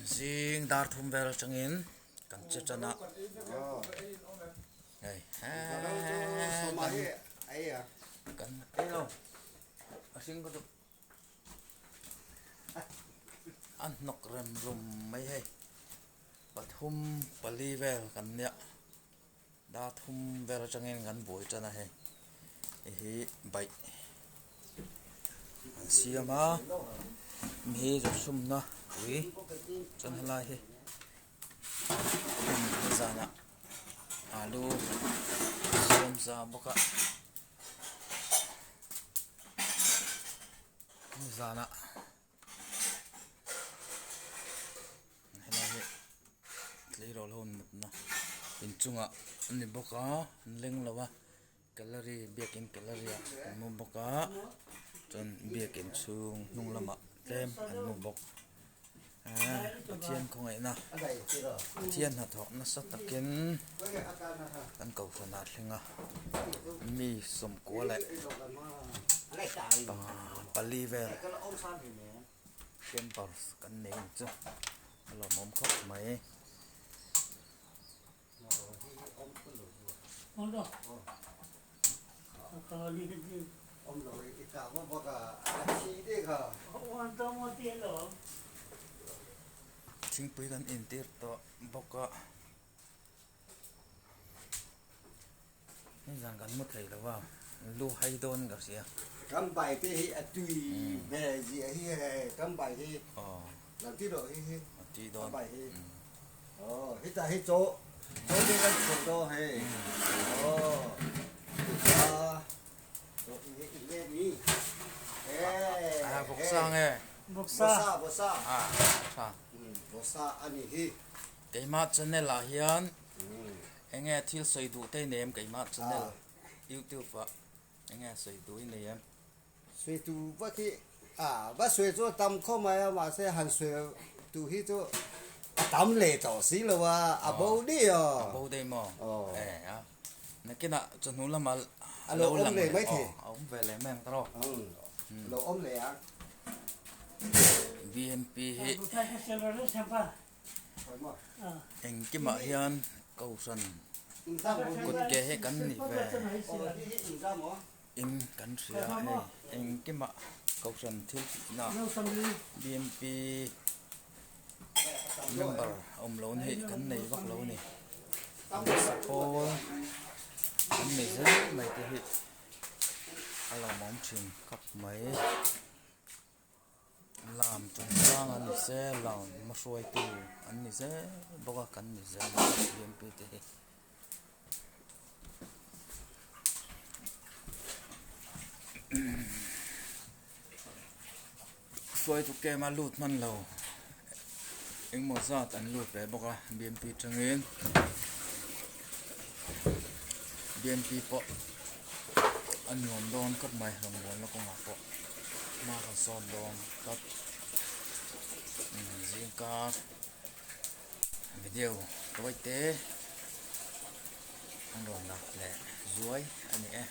Zing dar thum vel atangin kan che tan a hei kan kan ei lo a hring ka duh a hnawk rem rum mai hei pathum pali vel kan nia dar thum vel atangin kan buai tan a hei hei hi bike an siam a mi hi zawrhsumna pui chuan helai hi zanah alu siam za bawk a zanah helai hi tleirawl ho mutna inchungah a ni bawk a an leng lo a gallery biakin gallery ah an mu bawk a chuan biakin chhung hnung lamah tlem an mu bawk eee Pathian khawngaihna Pathian hnathawh nasa takin kan kohhran ah thleng a mi sawmkua leh pali vel campers kan nei ang chu a lawmawm khawp mai. Thingpui kan intir tawh bawk a nizan kan mu thei lo va lu hai dawn ka hria. Kan bai te hi a tui hmel zia hi hei kan bai hi lam ti rawh hi hi kan bai hi. Aw heta hi chaw chaw te kan chhawm dawn hei aw a chaw i i nge ni a vawksa nge vawksa vawksa a tha vawksa ani hi keimah channel ah hian enge thil sawi duh te i nei em keimah channel youtube ah enge sawi duh i nei em sawi tu vak hi a va sawi chu a tam khawp mai a mahse han sawi tu hi chu a tam leh tawh si lo a a bo daih a a bo daih maw e a nakinah chawhnu lamah a lo awm leh mai thei a awm ve leh mai ang tawh a lo awm leh ang B M P hi engkimah hian kohhran kut ke hi kan ni ve. In kan hria a hei engkimah kohhran thil tihna B M P member awm lo ni kan nei vak lo a ni hmeichhe pawl an nei zel mai te hi a lawmawm thin khawp mai lam chungchang an ni zel lam hmahruaitu an ni zel bawk a kan ni zel B M P te hi. Hruaitu camp a lut hman lo engmaw zat an lut ve bawk a B M P tangin B M P pawh a nuam dawn khawp mai rawngbawlna kawngah pawh hma kan sawn dawn tlat zingkar. Video tawi te an rawn lak leh zuai a ni e.